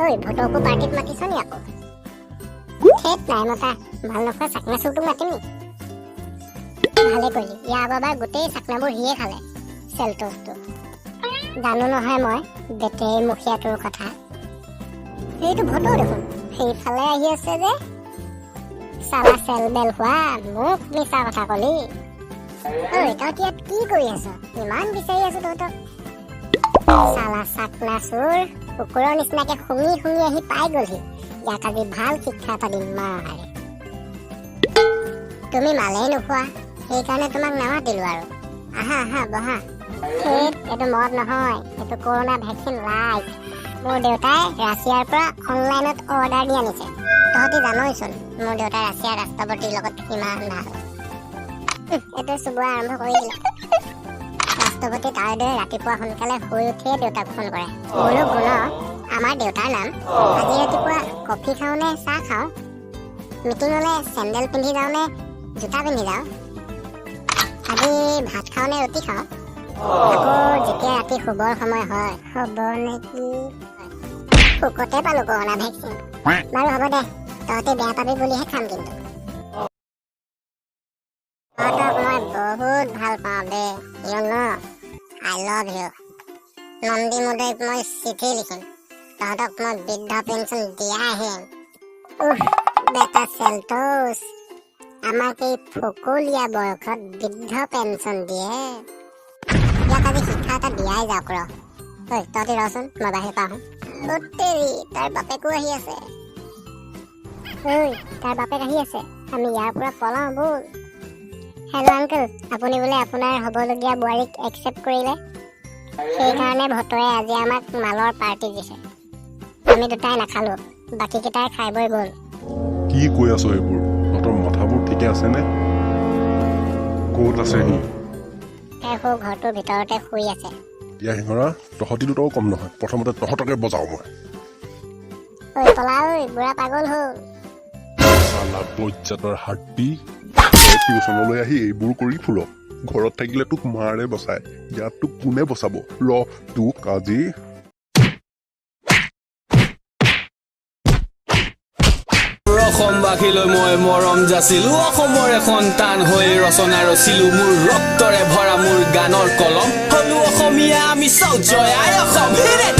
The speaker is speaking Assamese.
ঐ, ভটৌকো পাৰ্টিত মাতিছ নি আকৌ? ধেত, নাই মতা। মাল নোখোৱা চাকনা চোৰটোক মাতিম নি? ভালে কৰিলি। ইয়াৰ আগৰবাৰ গোটেই চাকনাবোৰ সিয়ে খালে চেলটছটো। জানো নহয় মই বেটেৰী মুখীয়াটোৰ কথা। সেইটো ভটৌ দেখোন সেইফালে আহি আছে যে। চালা চেল বেল হোৱা, মোক মিছা কথা কলি। ঐ, তহঁত ইয়াত কি কৰি আছ? ইমান বিচাৰি আছো তহঁতক। চালা চাকনা চোৰ, কুকুৰৰ নিচিনাকে শুঙি শুঙি আহি পাই গ'লহি। ইয়াক আজি ভাল শিক্ষা এটা দিম। মাৰে, তুমি মালেই নোখোৱা, সেইকাৰণে তোমাক নামাতিলো আৰু। আহা আহা, বহা। ধেত, এইটো মদ নহয়, এইটো কৰোণা ভেকচিন লাইট। মোৰ দেউতাই ৰাছিয়াৰ পৰা অনলাইনত অৰ্ডাৰ দি আনিছে। তহঁতি জানইচোন, মোৰ দেউতাই ৰাছিয়াৰ ৰাষ্ট্ৰপতিৰ লগত কিমান ভাল। এইটো চুবোৱা আৰম্ভ কৰি দিলে। ৰাষ্ট্ৰপতি তাৰ দৰে ৰাতিপুৱা সোনকালে শুই উঠিয়ে দেউতাক ফোন কৰে। বোলো গুণ আমাৰ দেউতাৰ নাম। আজি ৰাতিপুৱা কফি খাওঁ নে চাহ খাওঁ? মিটিঙলৈ চেণ্ডেল পিন্ধি যাওঁ নে জোতা পিন্ধি যাওঁ? আজি ভাত খাওঁ নে ৰুটি খাওঁ? আকৌ যেতিয়া ৰাতি শুবৰ সময় হয়, হ'ব নেকি? সুখতে পালো কৰোণা ভেকচিন। বাৰু হ'ব দে, তহঁতে বেয়া পাবি বুলিহে খাম। কিন্তু তহঁতক মই বহুত ভাল পাওঁ দে। You know I love you. Nandi মুদৈক মই চিঠি লিখিম, তহঁতক মই বৃদ্ধ পেঞ্চন দিয়াই আহিম। উফ, বেটা চেলটছ, আমাক এই ফকলীয়া বয়সত বৃদ্ধ পেঞ্চন দিয়ে। ইয়াক আজি শিক্ষা এটা দিয়াই যাওক। ৰ ঐ, তহঁতি ৰচোন, মই বাহিৰ পৰা আহোঁ। তেৰি, তাৰ বাপেকো আহি আছে। ঐ, তাৰ বাপেক আহি আছে, আমি ইয়াৰ পৰা পলাওঁ ব'ল। হেল্ল' আংকল, আপুনি বোলে আপোনাৰ হ'বলগীয়া বোৱাৰীক একচেপ্ট কৰিলে, সেইকাৰণে ভটৰে আজি আমাক মালৰ পাৰ্টি দিছে। আমি দুটাই নাখালো, বাকীকেইটাই খাই বৈ গ'ল। কি কৈ আছ এইবোৰ? তহঁতৰ মাথাবোৰ ঠিকে আছেনে? ক'ত আছে সি? সেই সৌ ঘৰটোৰ ভিতৰতে শুই আছে। এতিয়া শিঙৰা, তহঁতি দুটাও কম নহয়। প্ৰথমতে তহঁতকে বজাওঁ মই। ঐ, পলা ঐ, বুঢ়া পাগল হ'ল। চালা বজ্জাতৰ হাতী, টিউচনলৈ আহি এইবোৰ কৰি ফুৰ। ঘৰত থাকিলে তোক মাৰে বচায়, ইয়াত তোক কোনে বচাব? ৰ তোক আজি। অসমবাসীলৈ মই মৰম যাচিলো। অসমৰে সন্তান হৈ ৰচনা ৰচিলো। মোৰ ৰক্তৰে ভৰা মোৰ গানৰ কলম। হলো অসমীয়া আমি, চাওঁ জয় আই অসম। Hit it!